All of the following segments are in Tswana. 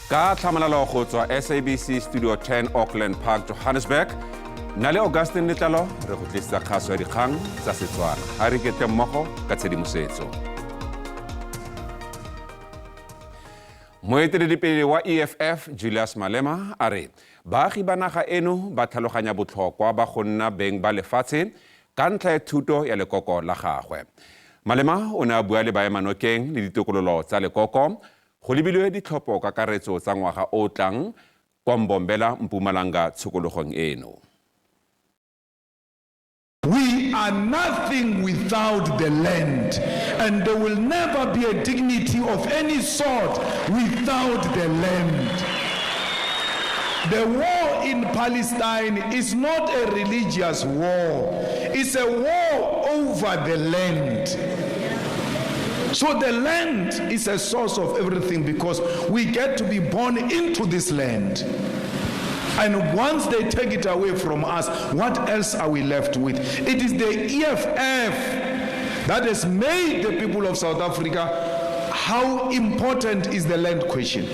Ka tlhamalalo go tswa SABC Studio 10 Auckland Park, Johannesburg, nna le Augustine Letlalo re go tlisetsa kgaso ya dikgang tsa Setswana. A re ketle mmogo ka tshedimosetso. Moeteledipele wa EFF Julius Malema a re baagi ba naga eno ba tlhaloganya botlhokwa ba go nna beng ba lefatshe ka ntlha ya thuto ya lekoko la gagwe. Malema o ne a bua le baemanokeng le ditokololo tsa lekoko go lebilwe ditlhopho kakaretso tsa ngwaga o o tlang kwa Mbombela, Mpumalanga tshokologong eno. We are nothing without the land and there will never be a dignity of any sort without the land. The war in Palestine is not a religious war, it's a war over the land. So the land is a source of everything because we get to be born into this land. And once they take it away from us, what else are we left with? It is the EFF that has made the people of South Africa how important is the land question.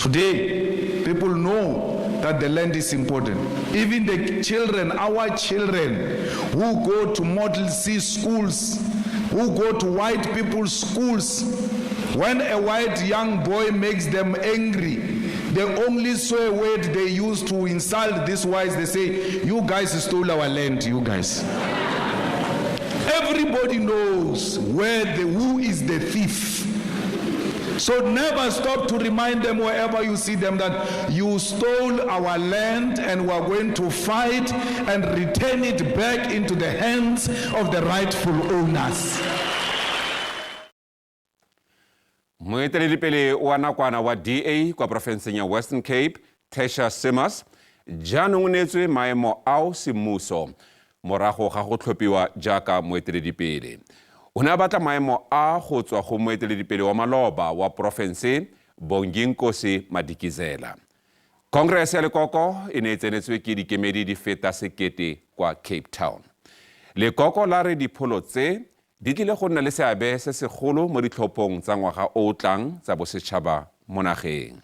Today, people know that the land is important. Even the children, our children who go to Model C schools, who go to white people's schools, when a white young boy makes them angry, the only swear word they use to insult these whites, they say, you guys stole our land, you guys. Everybody knows who is the thief. So never stop to remind them wherever you see them that you stole our land and we are going to fight and return it back into the hands of the rightful owners. Moeteledipele wa nakwana wa DA kwa porofenseng ya Western Cape, Tesha Simas, jaanong o neetswe maemo ao semmuso morago ga go tlhophiwa jaaka moeteledipele. O ne a batla maemo a go tswa go moeteledipele wa maloba wa porofense Bonginkosi Madikizela. Congress ya lekoko e ne e tsenetswe ke dikemedi di feta 1000 kwa Cape Town. Lekoko la re dipholo tse di tlile go nna le seabe se segolo mo ditlhophong tsa ngwaga o o tlang tsa bosetšhaba mo nageng.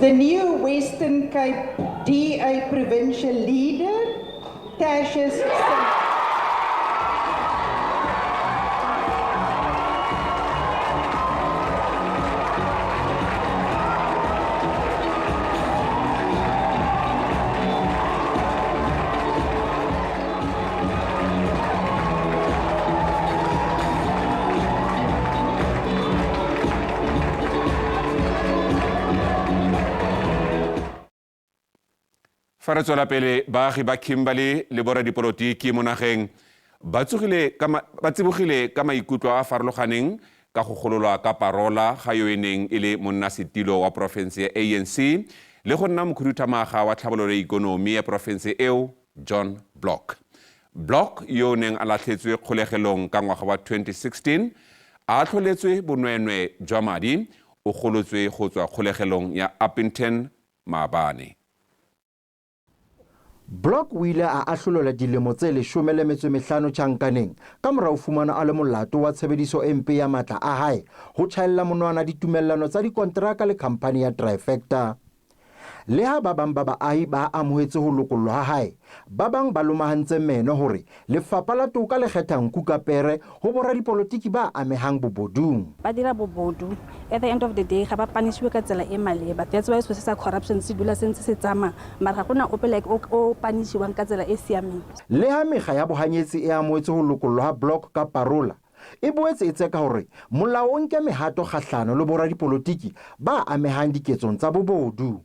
The new Western Cape DA provincial leader, Tertuis Simmers. Fa re tswela pele, baagi ba Kimberley le boradipolotiki mo nageng ba tsibogile ka maikutlo a a farologaneng ka go gololwa ka parola ga yo e neng e le monnasetilo wa porofense ya ANC le go nna mokhuduthamaga wa tlhabololo ya ikonomi ya porofense eo, John Block. Block yo o neng a latlhetswe kgolegelong ka ngwaga wa 2016 a atlholetswe bonweenwee jwa madi, o golotswe go tswa kgolegelong ya Upington maabane. Block o ile a ahlolelwa dilemo tse 15 tjhankaneng ka mora ho fumanwa a le molato wa tshebediso e mpe ya matla a hae ho tjhaella monwana ditumellano tsa dikonteraka le khamphani ya Trifecta. Leha ba bang ba baahi ba amohetse ho lokollwa ha hae, ba bang ba lomahantse meno hore lefapha la toka le kgetha nku ka pere ho boradipolotiki ba amehang bobodung. Ba dira bobodu, at the end of the day ga ba punishiwe ka tsela e maleba. That's why selo se sa corruption se dula se ntse se tsamaya, mara ga gona ope like o punishiwang ka tsela e siameng. Leha mekga ya bohanyetsi e amohetse ho lokollwa ha Block ka parola, e boetse e tseka hore molao o nke mehato kgahlano le boradipolotiki ba amehang diketsong tsa bobodu.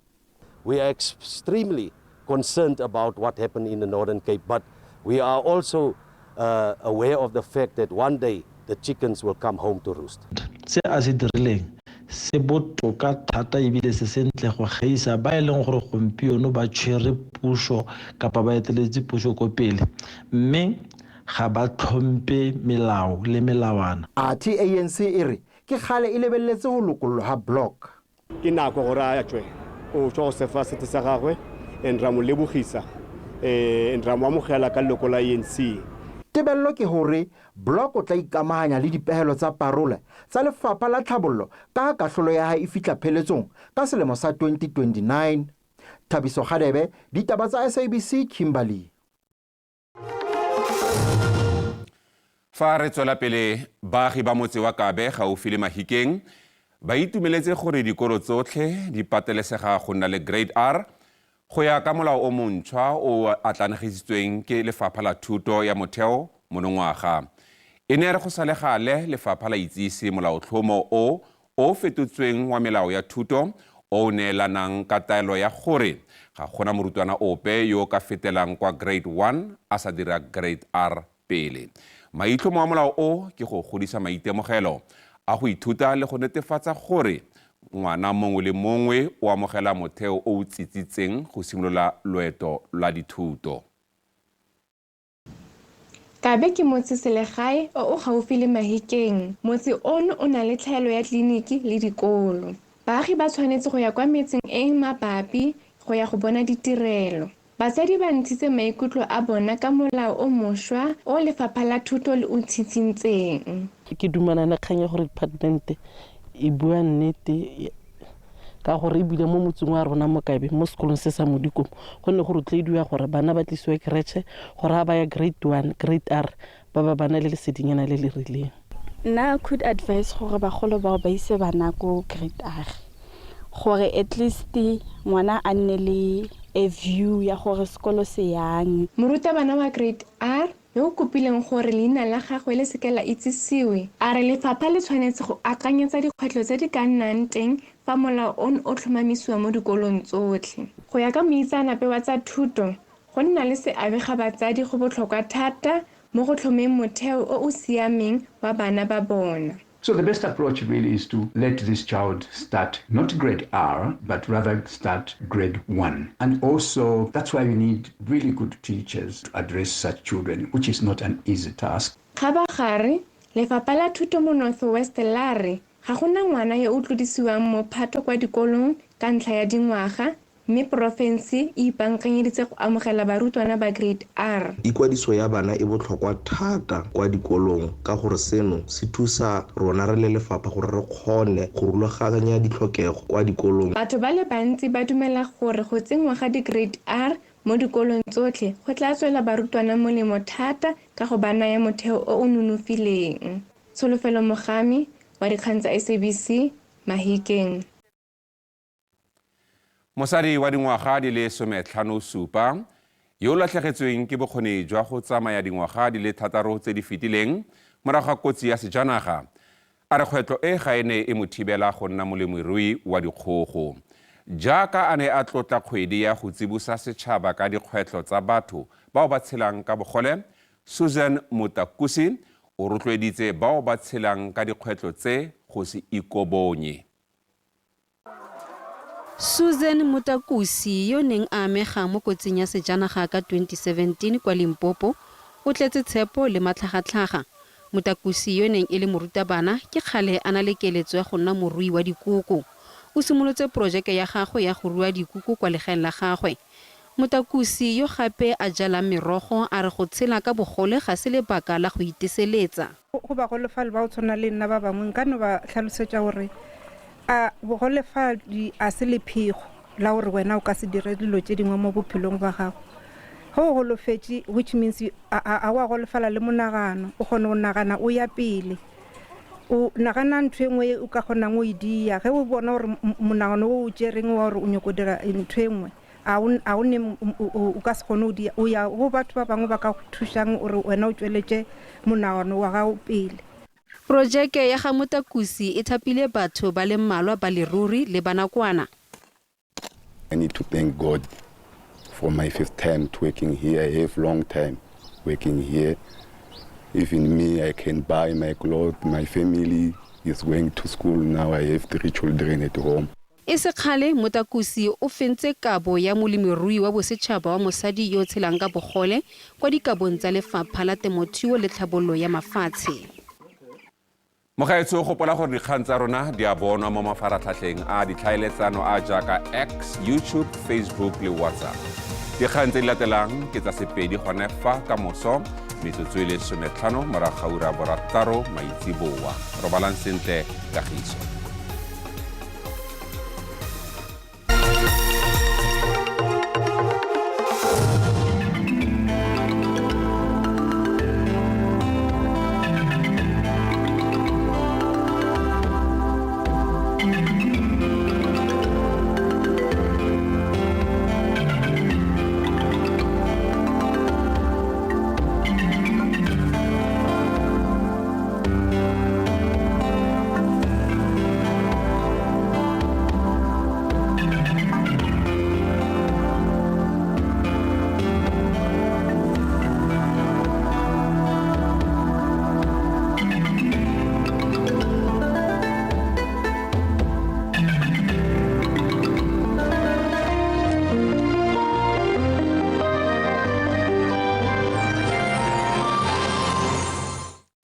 We are extremely concerned about what happened in the Northern Cape, but we are also aware of the fact that one day the chickens will come home to roost. Se a se dirileng se botoka thata ebile se sentle go gaisa ba e leng gore gompieno ba tshwere puso kapa ba eteletse puso ko pele, mme ga ba tlhompe melao le melawana. Athe ANC e re ke kgale e lebelletse ho lokollwa ha Block. Ke nako gore a tswe, o tswa go sefa setho sa gagwe, and ra mo lebogisa, and ra mo amogela ka leloko la ANC. Tebello ke hore Block o tla ikamahanya le dipehelo tsa parole tsa Lefapha la Tlhabollo ka ha kahlolo ya hae e fihla pheletsong ka selemo sa 2029. Thabiso Kgadebe, Ditaba tsa SABC, Kimberley. Fa re tswela pele, baagi ba motse wa Kabe gaufi le Mahikeng ba itumeletse gore dikolo tsotlhe di patelesega go nna le Grade R go ya ka molao o montšhwa o atlanegisitsweng ke Lefapha la Thuto ya Motheo monongwaga. E ne ya re go sa le gale lefapha la itsise molaotlhomo o o fetotsweng wa melao ya thuto o o neelanang ka taelo ya gore ga gona morutwana ope yo o ka fetelang kwa Grade 1 a sa dira Grade R pele. Maitlhomo a molao o ke go godisa maitemogelo a go ithuta le go netefatsa gore ngwana mongwe le mongwe o amogela motheo o o tsitsitseng go simolola loeto lwa dithuto. Kabe ke motseselegae o o gaufi le Mahikeng. Motse ono o na le tlhaelo ya tleliniki le dikolo. Baagi ba tshwanetse go ya kwa metseng e e mabapi go ya go bona ditirelo. Batsadi ba ntshitse maikutlo a bona ka molao o mošwa o Lefapha la Thuto le o tshitshintseng. Ke dumalana le kgang ya gore department e bua nnete ka gore ebile mo motseng wa rona mo Kabe mo sekolong se sa Modikong go ne go rotloediwa gore bana ba tlisiwe creche gore ga ba ya grade 1 grade R ba ba bana le lesedinyana le le rileng. Nna could advise gore bagolo bao ba ise bana ko grade R gore at least ngwana a nne le a view ya gore sekolo se yang. Morutabana wa grade R yo o kopileng gore leina la gagwe le seke la itsisiwe a re lefapha le tshwanetse go akanyetsa dikgwetlho tse di ka nnang teng fa molao ono o tlhomamisiwa mo dikolong tsotlhe. Go ya ka moitseanape wa tsa thuto, go nna le seabe ga batsadi go botlhokwa thata mo go tlhomeng motheo o o siameng wa bana ba bona. So the best approach really is to let this child start not grade R, but rather start grade 1. And also that's why we need really good teachers to address such children, which is not an easy task. Kgabagare, Lefapha la Thuto mo North West la re ga gona ngwana yo o tlodisiwang mophato kwa dikolong ka ntlha ya dingwaga, mme porofense e ipaakanyeditse go amogela barutwana ba grade R. Ikwadiso ya bana e botlhokwa thata kwa dikolong ka gore seno se thusa rona re le lefapha gore re kgone go rulaganya ditlhokego kwa dikolong. Batho ba le bantsi ba dumela gore go tsenngwa ga di-grade R mo dikolong tsotlhe go tla tswela barutwana molemo thata ka go ba naya motheo o o nonofileng. Tsholofelo Mogami wa dikgang tsa SABC, Mahikeng. Mosadi wa dingwaga di le 57 yo o latlhegetsweng ke bokgoni jwa go tsamaya dingwaga di le 6 tse di fetileng morago ga kotsi ya sejanaga a re kgwetlho e ga e ne e mo thibela go nna molemirui wa dikgogo. Jaaka a ne a tlotla kgwedi ya go tsibosa setšhaba ka dikgwetlho tsa batho bao ba tshelang ka bogole, Susan Mutakusi o rotloeditse bao ba tshelang ka dikgwetlho tse go se ikobonye. Susan Mutakusi yo neng a amega mo kotsing ya sejanaga ka 2017 kwa Limpopo o tletse tshepo le matlhagatlhaga. Mutakusi yo neng e le morutabana ke kgale a na le keletso ya go nna morui wa dikoko. O simolotse porojeke ya gagwe ya go rua dikoko kwa legaeng la gagwe. Mutakusi yo gape a jalang merogo a re go tshela ka bogole ga se lebaka la go iteseletsa. Go bagolofadi ba o tshwana le nna ba bangwe nka no ba tlhalosetša gore a bogolofadi a se lephego la gore wena o ka se dire dilo tše dingwe mo bophelong ba gago. Ge o golofetše, which means a wa golofala le monagano, o kgone go nagana o ya pele, o nagana ntho e nngwe o ka kgonang o e dia. Ge o bona gore monagano o o tšereng wa gore o nyako dira ntho e nngwe a o ne o ka se kgone o dia, o ya go batho ba bangwe ba ka go thušang gore wena o tšweletše monagano wa gago pele. Projeke ya ga Mutakusi e thapile batho ba le mmalwa ba leruri le ba nakwana. I need to thank God for my first time to working here. I have long time working here. Even me, I can buy my clothes. My family is going to school now. I have 3 children at home. E se kgale Mutakusi o fentse kabo ya molemirui wa bosetšhaba wa mosadi yo o tshelang ka bogole kwa dikabong tsa Lefapha la Temothuo le Tlhabololo ya Mafatshe. Mogaetsho, gopola gore dikgang tsa rona di a bonwa mo mafaratlhatlheng a ditlhaeletsano a jaaka X, YouTube, Facebook le WhatsApp. Dikgang tse di latelang ke tsa Sepedi gone fa ka moso metsotso e le 15 morago ga ura 6 maitseboa. Robalang sentle, kagiso.